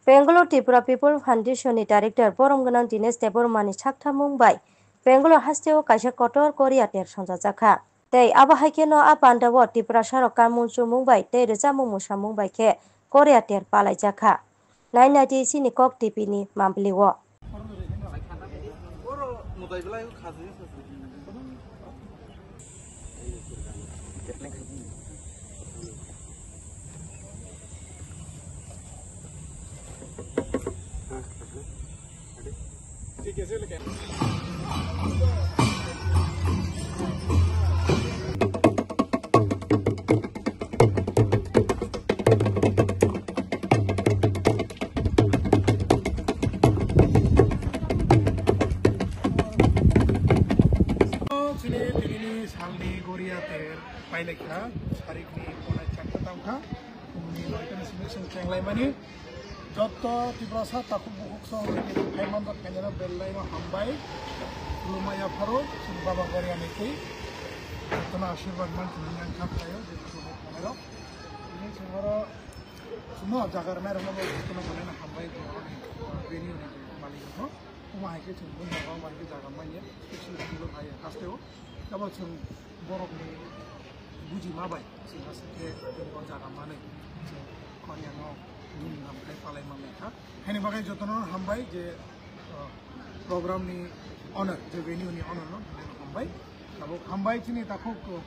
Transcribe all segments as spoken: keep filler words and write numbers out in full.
Bangalore Tripura People Foundation ni Director borom gwnang Dinesh Debbarma ni saktharmung bai Bangalore hasteo kaisa kotor Korea ter songchajakha. Tei abo hai kheno a pandao Tiprasa rok kanmung chumung bai tei rwchapmung mwsamung bai khe Korea ter palaijakha. Nai nai di chini Kok T V ni mambli o. Chini tinini salni Goria ter pailekha, tarikni ponai chakta tangkha, phungni noitani simi chwng chenglaimani. Jotto Tiprasa takhuk bukhuk song tini phai manjak khainano belai no hambai. Khulumma yapharo chini baba Goria ni twi. Jotono ashirbad man chini yang khap khayo je khulumma khainano. Ini chwngoro chwngno jaga rwnai rokno bo jotono belai no hambai borokni venue ni malik no. Omo hai khe chwng buini jaga o bai khe jaga manya special khulum hai hasteo. Abo chwng borokni bujima bai chwng aswk khe o jaga manwi chwng Korea no buini nam khe palai manlai kha. Haini bagwi jotono hambai je, uh, program ni owner, je venue ni owner no hambai. Tabuk hambai chini takhuk, uh,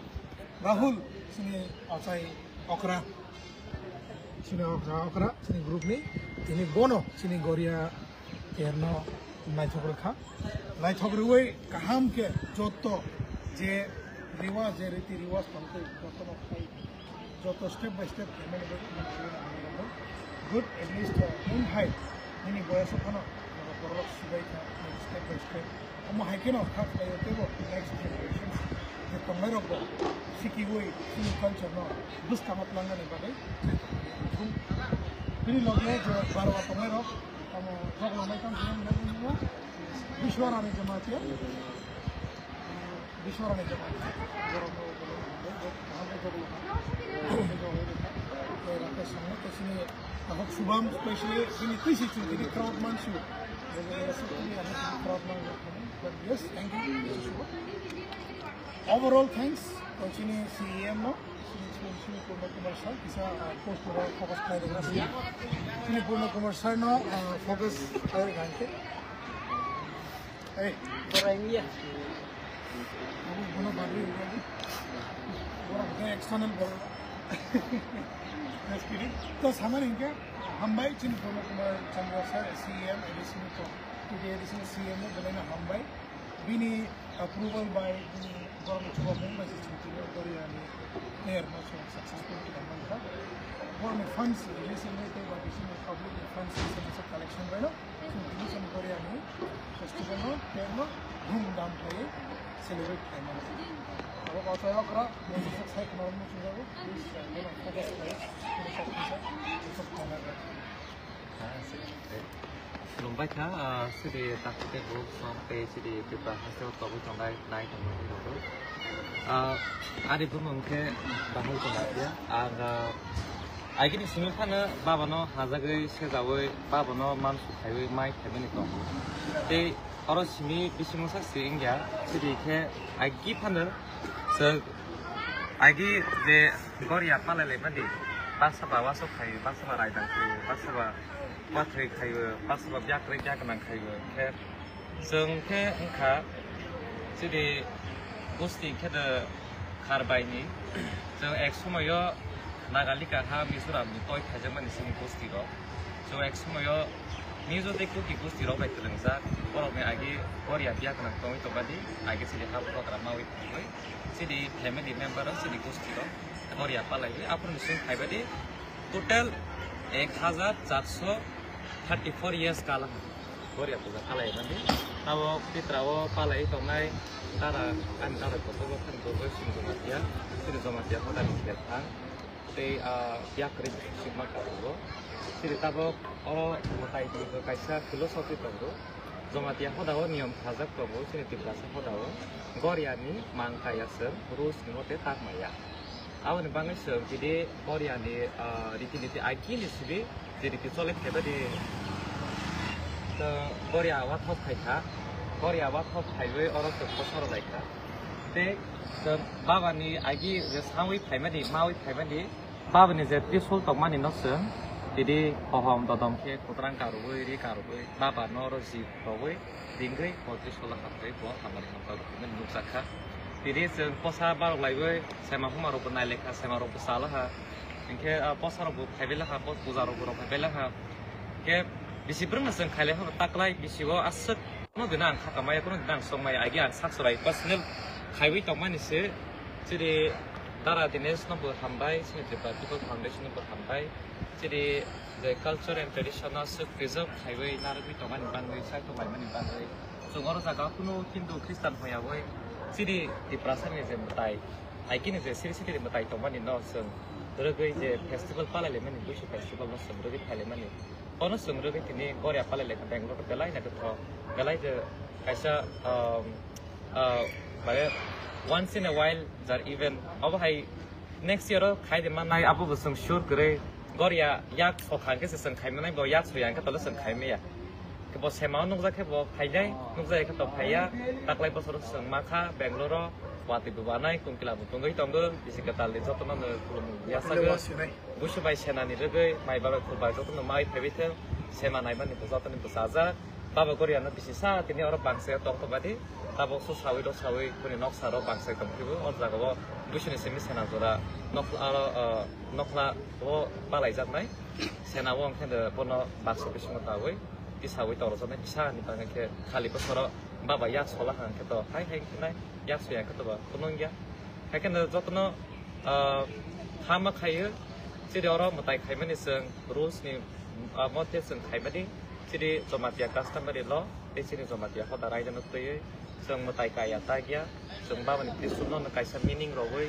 Rahul chini achai okra. Chini okra, okra, chini group ni, tini bono, chini Goria terno naithok rwkha. Naithok rwui kaham khe joto je riwaj, je riti riwaj tongtwi, jotono khai, joto step by step khaimani bagwi good, at least, uh, wng hai, nini boyas o phano, borok sibai kha, step by step. Omo hai kheno kha khlaio teibo next generation je tongnai rok bo sikiui chini culture no bwskango twlangnani bagwi. Bini loge je barwa tongnai rok tamo joglo mai tang phano nai nai nai Biswarani Jamatia, Biswarani Jamatia, borok no borok no borok no joglo kha. Rakesh Sangma to chini Ahok Shubham, specially, chini twi si chwng tini crowd man su. Crowd man su. But yes, thank you, Mister Shubham. Overall, thanks to chini C E M no, chini, chini, chini Purna Kumar sir, kisa, uh, post oro focus khlai rwna sini. Chini Purna Kumar sir no, uh, focus khlai rwna hinkhe. Hey. Borai miya. Abo bono badwi rwdi. Borok khe external borok. Just kidding. To samani hinkhe hambai chini Purna Kumar Chandra sir, C E M, additional to, to the additional C E M no belai no hambai. Bini approval bai bini borokni chubamung bai se chwng tini Goria ni mayor no chwng successful khlai mankha. Borokni funds release wngwi tei ba bisingni public ni funds release wngwi collection bai no. Chwng tini chwng Korea ni festival no, fair no, dhum dham khlaiwi celebrate khlai mano. Abo kothai okra, mungsa sai khna rwmani chwng jago, please, uh, bono focus khlai, bono kok kisa, bono kok khlai. Khulumbai kha, ah, sidi takhuk tei bukhuk song tei sidi Tripura haste o tobwi tongnai nai tongmani rok. Ah, ani bumung khe Bahul Jamatia. Ang, ah, Agini simi phano babano hajagwi sejaui babano mansu khaiwi mai khaimani tongo. Tei oro simi bisingo sak si wngya, sidi khe agi phano chwng agi je Goria palai laimani, baksa ba wasok khaio, baksa ba raidang khaio, baksa ba wathwi khaio, baksa ba byakrwi byaknang khaio, khe Chwng khe wngkha chini gusti khe de Kharbaini. Chwng ek somoyo Nagalika ha Mizoramni toi khaijakmani chini gusti rok. Chwng ek somoyo Mizo tei Kuki gusti rok bai twlwngjak. Borokni agi Goria biya gwnang tongwi tongmani, agi chini ha program mawi tongwi. Chini family member rok, chini gusti rok Goria palaiwi. Aphuru chwng khaibadi total ek hajar charso thirty four years kala. Goria puja khalai mani. Abo Pitra o palai tongnai dara, ani dara kotor bo khani kotor sini Jamatia, sini Jamatia hoda ni bethang. Tei, ah, yakri sikma katongo. Sini tabok o mwtai ni bo kaisa philosophy tongo. Jamatia hoda o niyom sajak tongo, sini Tiprasa hoda o. Goria ni mang kaya sir, rules ni mote tak maya. Aboni bagwi chwng tini Goriani, ah, riti niti aiki ni simi je riti choli phaimani, chwng Goria wathok phaikha. Goria wathok phaiwi oro chwng bosor laikha. Tei chwng babani agi je sawi phaimani, mawi phaimani, babani je trisul tongmani no chwng tini kohom dodom khe kwdwrang karwi, ri karwi, baba no oro ji rogwi, ringwi bo trisul hamwi bo hamari hamkha rwmani nukjakha. Tini chwng posa barok laiwi sema huma rokbo nailaikha, sema rokbo chalaha. Hinkhe, ah, posa rokbo phaibai laha, po-, puja rokbo rok phaibai laha. Hinkhe bisi bwrwngno chwng khailai phano taklai bisi o aswk no dina ang kha kamaya, kuno dina ang songmaya, agi ang sak chwrai personal khaiwi tongmani se. Chiri Dara Dinesh no bo hambai, chini Tripura People Foundation no bo hambai. Chiri je culture and tradition no aswk preserve khaiwi narwgwi tongmani bagwi, saito laimani bagwi. Chwng oro jaga kunu Hindu Christian hoya oi, chiri Tiprasa ni je mwtai, hai kini je siri siri mwtai tongmani no chwng rwgwi je festival palai laimani, Busu festival no chwng rwgwi phai laimani. Ono chwng rwgwi tini Goria palai laikha Bangalore belai naithothok, belai je kaisa, um, uh, mane once in a while jar event. Obo hai next year o khai de manai, abo bo chwng sure kwrwi. Goria yak sokha hwnkhe se chwng khai manai, bo yak soya hwnkhe tole chwng khai maya. Khe bo sema o nukjak khe bo phainai, nukjak khe to phaiya. Taklai bosoro chwng ma kha Bangalore o, watwi bo banai, kungkila bo tongwi tongo, bisi kwtal ni jotono no khulumung yasago. Busu bai senani rwgwi, mai babai khul bai jotono mai phaibai thung, sema naimani bo jotoni bwsajak. Baba Goriano bisi sa tini oro bangsa tongthok badi, tabok so sawi rok sawi kuni noksa rok bangsa tongphio, o jaga o Busuni simi sena jora nokla aro, ah, nokla o palaijaknai. Sena o wngkhe bono baksa bisingo tawi tisawi torojaknai, kisa ni bagwi khe khali bosoro baba yak sola hang khe to hai hai khe nai yak soya khe to ba kunung ya. Hai khe no jotono, ah, khama khaio, chiri oro mwtai khaimani chwng rules ni, ah, mote chwng khaimani, chiri Jamatia customary law tei chini Jamatia hoda raida no twiwi chwng mwtai kaya ta ya, chwng baba ni trisul no kaisa meaning rogwi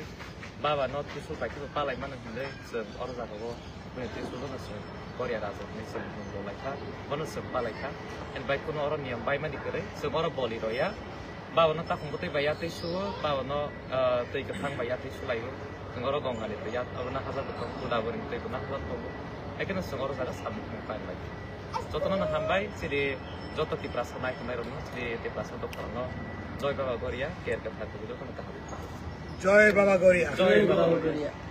baba no trisul bai khe palai mano hinwi chwng oro jaga o. Bini tei sudo no se Korea rajak ni se mung bo lai kha, bono se pa lai kha. En bai kuno oro niyam bai mani kwrwi, se oro boli roya. Ba bono takhung bwtwi bai ya tei suo, ba bono, ah, twi kwthang bai ya tei sulai o. Oro Gongani twi ya, oro na hajar tong, Godavari twi bo na hajar tong. Ekeno se oro jaga samung thang pai lai. Jotono no hambai, chiri joto Tiprasa nai tongnai rokno, chiri Tiprasa doktorno. Joy Baba Goria, care ka thar jotono kaham. Joy Baba Goria. Joy Baba Goria.